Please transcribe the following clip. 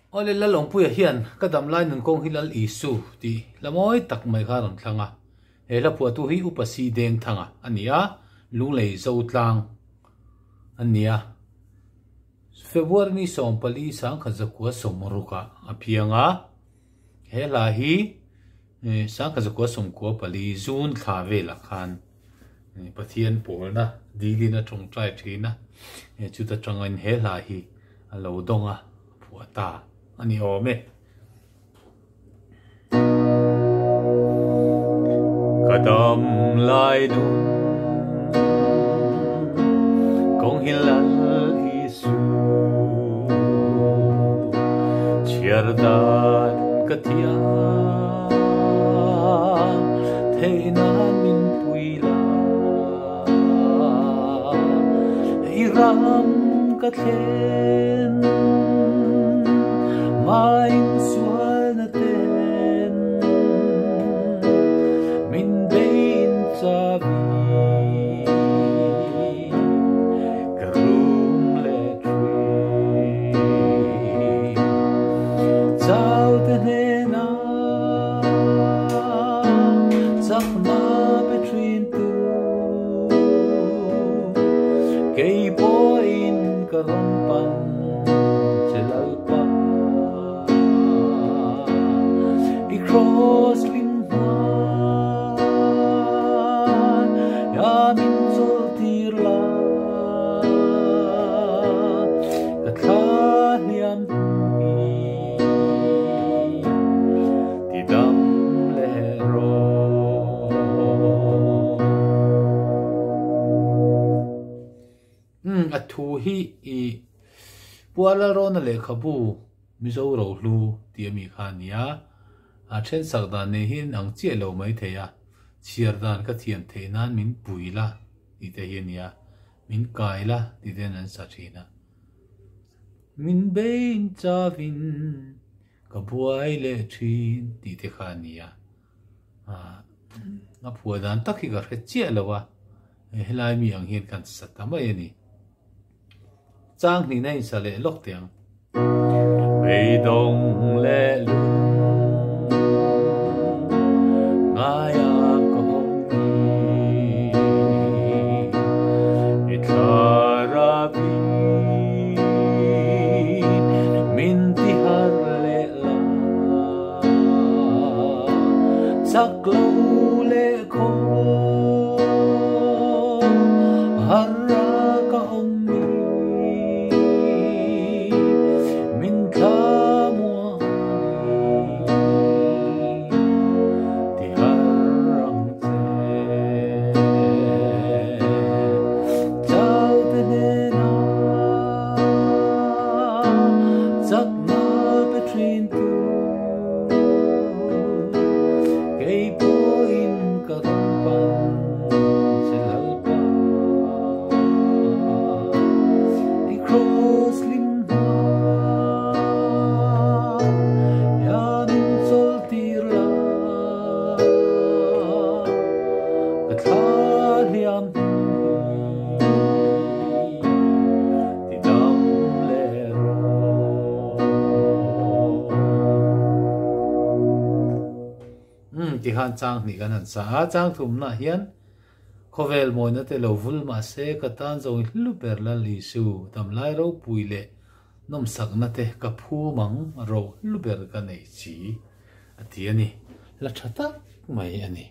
Awle Lalawmpuia hian ka damlai nunkawng hi Lal Isu tih hla mawi tak mai kha a rawn thlang a. He hla phuahtu hi Upa Si Dengthanga a ni a, Lunglei Zotlang a ni a. February ni 14 1960 ah a piang a. He hla hi 1994 June thla velah khan Pathian pawlna dilin a tawngtai thin a, chuta tangin he hla hi a lo dawng a, a phuah ta a ni awm e. Ka dam lai nun kawng hi Lal Isu chhiar dan ka thiam theih nan min pui la hei ram ka thlen main sualna ten min bein chavi ka rum leh thin chau te hnena chakna pe thin tu kei pawhin ka rawn pan che Lalpa i cross lim hman ya min chawl tir la ka thla hliam hi ti dam leh rawh. Umm a thu hi i Puala Rawna lehkhabu Mizo Rohlu tih ami kha a ni a, a then sak dan nei hi an ang chiah lo mai thei a, chhiar dan ka thiam theih nan min pui la tih te hi a ni a, min kai la tih te hian an sa thin a. Min bein chavin ka buai leh thin tih te kha a ni a. A phuah dan tak hi ka hre chiah lo a, helai mi ang hian kan sa ta mai a ni. Chang hnihna in sa leh lawk teh ang. Beidawng leh lung ngaia ka awm ni, i thlarau in min ti har leh la. Chak lo leh khaw har a ka awm mi min thla muang ni ti har ang che chau te hnena chak na pe thin tu kei pawhin ka rawn pan che Lalpa i cross lim hma hian in chawl tir la ka thla hliam hi ti dam leh rawh. Umm ti khan chang hnih kan han sa a, chang thumna hian khawvel mawina te lo vul mahse ka tan zawng hlu ber Lal Isu damlai ropui leh nawmsakna te ka phum ang ro hlu ber ka nei chi a ti a ni, la tha tak mai a ni.